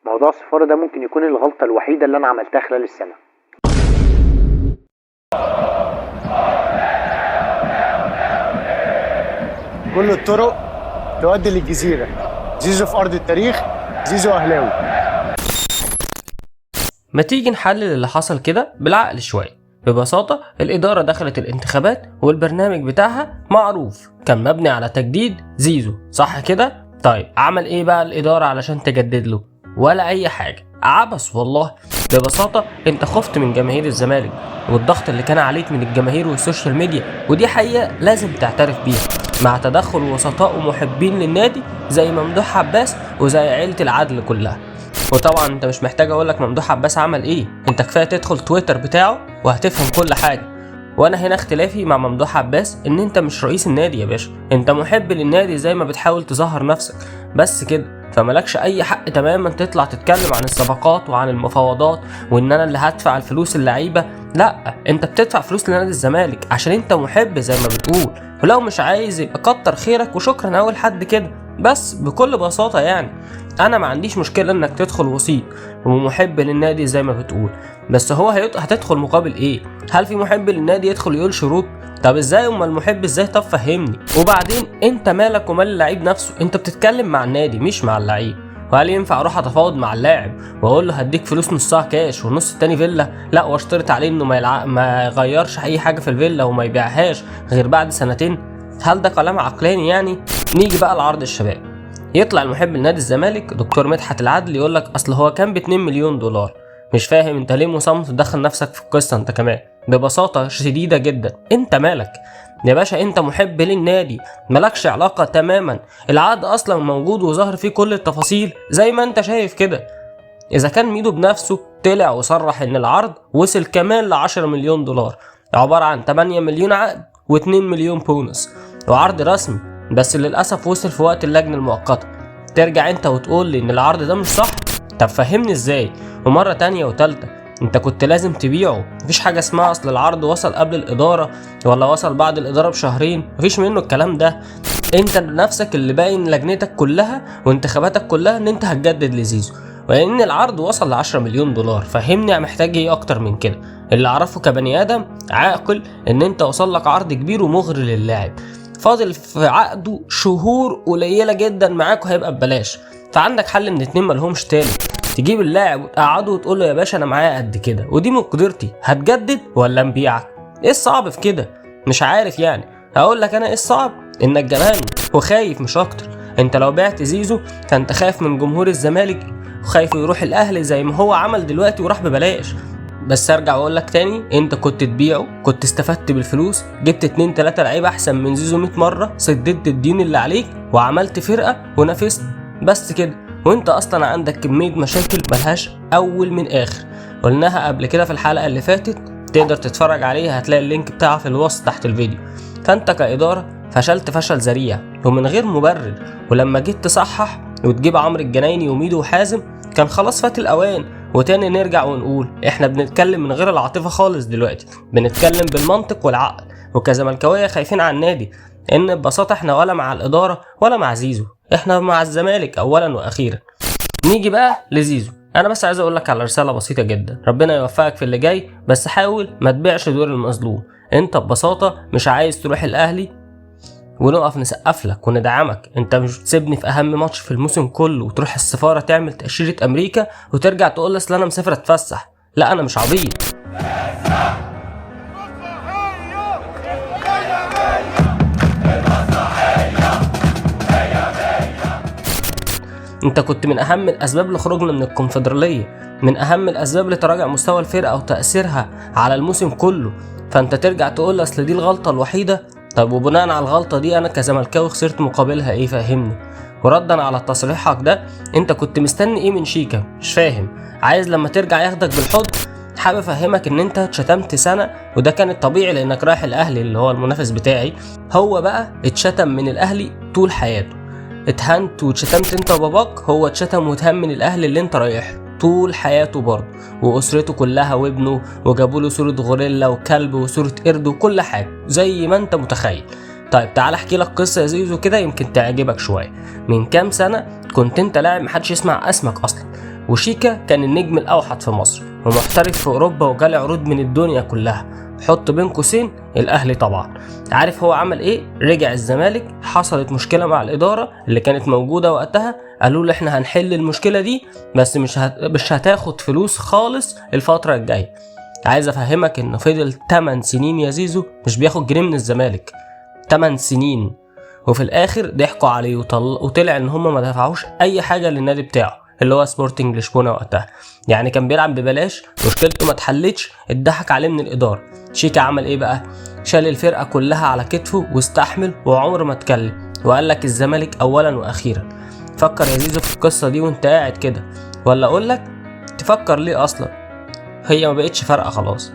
موضوع السفارة ده ممكن يكون الغلطة الوحيدة اللي انا عملتها خلال السنة. كل الطرق تؤدي للجزيرة. زيزو في أرض التاريخ، زيزو أهلاوي. ما تيجي نحلل اللي حصل كده بالعقل شوية. ببساطة الإدارة دخلت الانتخابات والبرنامج بتاعها معروف، كان مبني على تجديد زيزو، صح كده؟ طيب عمل ايه بقى الإدارة علشان تجدد له؟ ولا أي حاجة، عبس والله. ببساطة انت خفت من جماهير الزمالك والضغط اللي كان عليك من الجماهير وال social media، ودي حقيقة لازم تعترف بيها، مع تدخل وسطاء ومحبين للنادي زي ممدوح عباس وزي عيلة العدل كلها. وطبعا انت مش محتاج اقولك ممدوح عباس عمل ايه، انت كفاية تدخل تويتر بتاعه وهتفهم كل حاجة. وانا هنا اختلافي مع ممدوح عباس ان انت مش رئيس النادي يا باشا، انت محب للنادي زي ما بتحاول تظهر نفسك بس كده، فمالكش اي حق تماما تطلع تتكلم عن الصفقات وعن المفاوضات وان انا اللي هدفع الفلوس اللعيبة. لا، انت بتدفع فلوس لنادي الزمالك عشان انت محب زي ما بتقول، ولو مش عايز يبقى كتر خيرك وشكرا اول حد كده، بس بكل بساطة. يعني انا ما عنديش مشكلة انك تدخل وسيط ومحب للنادي زي ما بتقول، بس هو هتدخل مقابل ايه؟ هل في محب للنادي يدخل يقول شروط؟ طب ازاي امال المحب ازاي؟ طب فهمني. وبعدين انت مالك ومال اللعيب نفسه؟ انت بتتكلم مع النادي مش مع اللعيب. وهل ينفع اروح اتفاوض مع اللاعب واقول له هديك فلوس نصها كاش والنص التاني فيلا؟ لا، واشترط عليه انه ما يغيرش اي حاجة في الفيلا وما يبيعهاش غير بعد سنتين؟ هل ده كلام عقلاني يعني؟ نيجي بقى لعرض الشباب. يطلع المحب لنادي الزمالك دكتور مدحت العدل يقول لك اصل هو كان ب 2 مليون دولار. مش فاهم انت ليه مصمم تدخل نفسك في القصة انت كمان. ببساطة شديدة جدا، انت مالك يا باشا؟ انت محب للنادي، مالكش علاقة تماما. العقد اصلا موجود وظاهر فيه كل التفاصيل زي ما انت شايف كده. اذا كان ميدو بنفسه طلع وصرح ان العرض وصل كمان ل 10 مليون دولار، عبارة عن 8 مليون عقد و2 مليون بونص، وعرض رسمي، بس للاسف وصل في وقت اللجنة المؤقتة. ترجع انت وتقول لي ان العرض ده مش صح؟ طب فهمني ازاي؟ ومرة تانية وتالتة انت كنت لازم تبيعه. مفيش حاجة اسمها اصل العرض وصل قبل الادارة ولا وصل بعد الادارة بشهرين، مفيش منه الكلام ده. انت بنفسك اللي باين لجنتك كلها وانتخاباتك كلها ان انت هتجدد لزيزو، ولان العرض وصل ل 10 مليون دولار. فهمني محتاج ايه اكتر من كده؟ اللي اعرفه كبني ادم عاقل ان انت وصل لك عرض كبير ومغري للاعب، فاضل في عقده شهور قليله جدا معاك وهيبقى ببلاش. فعندك حل من اتنين ملهمش تالت، تجيب اللاعب وتقعده وتقول له يا باشا انا معايا قد كده ودي مقدرتي، هتجدد ولا نبيعك؟ ايه الصعب في كده؟ مش عارف يعني. هقول لك انا ايه الصعب، انك جبان وخايف مش اكتر. انت لو بعت زيزو فانت خايف من جمهور الزمالك وخايف يروح الاهلي زي ما هو عمل دلوقتي وراح ببلاش. بس ارجع واقول لك تاني، انت كنت تبيعه، كنت استفدت بالفلوس، جبت 2 3 لعيبة احسن من زيزو 100 مرة، سددت الدين اللي عليك وعملت فرقه ونافست، بس كده. وانت اصلا عندك كمية مشاكل ملهاش اول من اخر، قلناها قبل كده في الحلقة اللي فاتت، تقدر تتفرج عليها، هتلاقي ال link بتاعها في الوصف تحت الفيديو. فانت كادارة فشلت فشل ذريع ومن غير مبرر، ولما جيت تصحح وتجيب عمرو الجنايني وميدو وحازم كان خلاص فات الاوان. وتاني نرجع ونقول احنا بنتكلم من غير العاطفة خالص دلوقتي، بنتكلم بالمنطق والعقل، وكزملكاويه خايفين على النادي، ان ببساطة احنا ولا مع الادارة ولا مع زيزو، احنا مع الزمالك اولا واخيرا. نيجي بقى لزيزو، انا بس عايز اقول لك على رسالة بسيطة جدا، ربنا يوفقك في اللي جاي، بس حاول ما تبيعش دور المظلوم. انت ببساطة مش عايز تروح الاهلي ونقف نسقف لك وندعمك، انت مش بتسيبني في اهم ماتش في الموسم كله وتروح السفارة تعمل تاشيرة امريكا وترجع تقول اصل انا مسافر اتفسح. لا انا مش عبيط. انت كنت من اهم الاسباب لخروجنا من الكونفدراليه، من اهم الاسباب لتراجع مستوى الفرقة وتاثيرها على الموسم كله، فانت ترجع تقول اصل دي الغلطة الوحيدة. طب وبناء على الغلطة دي انا كزملكاوي خسرت مقابلها ايه؟ فهمني. وردا على تصريحك ده، انت كنت مستني ايه من شيكا؟ مش فاهم. عايز لما ترجع ياخدك بالحضن؟ حابب افهمك ان انت اتشتمت سنة، وده كان الطبيعي لانك رايح الاهلي اللي هو المنافس بتاعي. هو بقى اتشتم من الاهلي طول حياته، اتهنت واتشتمت انت وباباك، هو اتشتم واتهان من الاهلي اللي انت رايح طول حياته برضه، واسرته كلها وابنه، وجابوا له صوره غوريلا وكلب وصوره قرد وكل حاجة زي ما انت متخيل. طيب تعال احكي لك قصة يا زيزو كده يمكن تعجبك شوية. من كام سنة كنت انت لاعب محدش يسمع اسمك اصلا، وشيكا كان النجم الاوحد في مصر ومحترف في اوروبا وجاله عروض من الدنيا كلها، حط بين قوسين الاهلي طبعا. عارف هو عمل ايه؟ رجع الزمالك، حصلت مشكلة مع الادارة اللي كانت موجودة وقتها، قالوا له احنا هنحل المشكلة دي بس مش هتاخد فلوس خالص الفترة الجاية. عايز افهمك انه فضل 8 سنين يا زيزو مش بياخد جنيه من الزمالك، 8 سنين، وفي الاخر ضحكوا عليه وطلع ان هم ما دفعوش اي حاجة للنادي بتاعه اللي هو سبورتنج لشبونه وقتها. يعني كان بيلعب ببلاش، مشكلته ما اتحلتش، اتضحك عليه من الادارة. شيكا عمل ايه بقى؟ شال الفرقة كلها على كتفه واستحمل وعمره ما اتكلم، وقال لك الزمالك اولا واخيرا. فكر يا زيزو في القصة دي وانت قاعد كده، ولا اقول لك تفكر ليه اصلا؟ هي ما بقتش فارقه خلاص.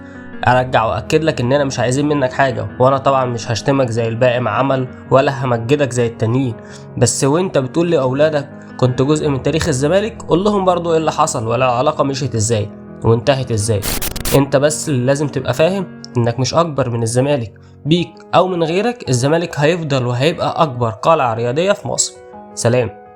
ارجع واكد لك اننا مش عايزين منك حاجة، وانا طبعا مش هشتمك زي الباقي ما عمل ولا همجدك زي التانيين، بس وانت بتقول لاولادك كنت جزء من تاريخ الزمالك قول لهم برضو ايه اللي حصل ولا العلاقة مشيت ازاي وانتهت ازاي. انت بس اللي لازم تبقى فاهم انك مش اكبر من الزمالك، بيك او من غيرك الزمالك هيفضل وهيبقى اكبر قلعه رياضية في مصر. سلام.